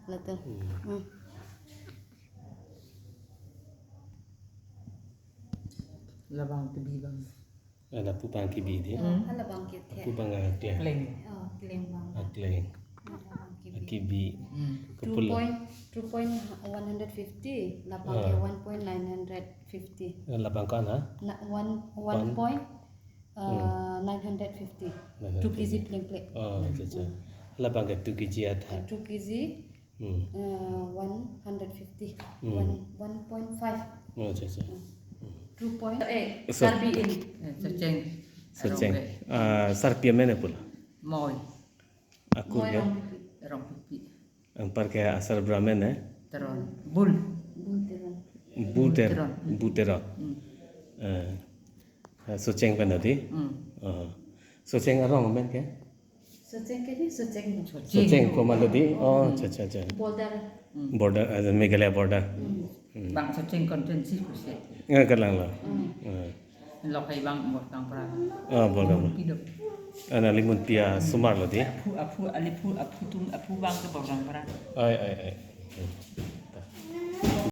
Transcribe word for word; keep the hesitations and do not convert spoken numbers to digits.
Latum. Hmm. Labang kebi bang. Eh, lapu bang kebi dei. Oh, hala bang kethe. Lapu bang akleng. Kleng. Oh, kleng bang. Akleng. Hala bang kebi. Kebi. Hmm. Two point, two point one hundred fifty, labang ke Ah. one point nine hundred fifty. Eh, labang ko-an ha? Na, one, One. one point, uh, Hmm. nine hundred fifty. Nine hundred fifty. Two K G plengple. Oh, acha, acha. Hmm. Labang ke two K G athak. Two K G, Hmm. uh, one hundred fifty. Hmm. One, one point five. Oh, acha, acha. Hmm. Two point, eh, So- Sarpi in. Eh, Socheng. Socheng. Rongke. Ah, Sarpi amen pulo. Moi. Akur Moi ke? Rongpipi. Rongpipi. Anparke asar bra amen, eh? Teron. Bul. Bul Teron. Bu Ter-, Teron. Bu Teron. Hmm. Eh. Eh, Socheng pen dei? Hmm. Oh. Socheng arong amen ke? Socheng ke ni, Socheng. Socheng. Socheng komat lo dei? Oh, Hmm. acha, acha, acha. Border. Hmm. Border, eh, Meghalaya border. Hmm. Hmm. Bang Socheng constituency pusi. Nge kalang lo. Hmm. Eh. Lokai bang Borkangpra. Ah, Borkangpra. Pi do. Ana limun pia sumar lo dei? Aphu, aphu, aliphu, aphu tum, aphu bang ke Borkangpra. Ai, ai, ai. Hmm.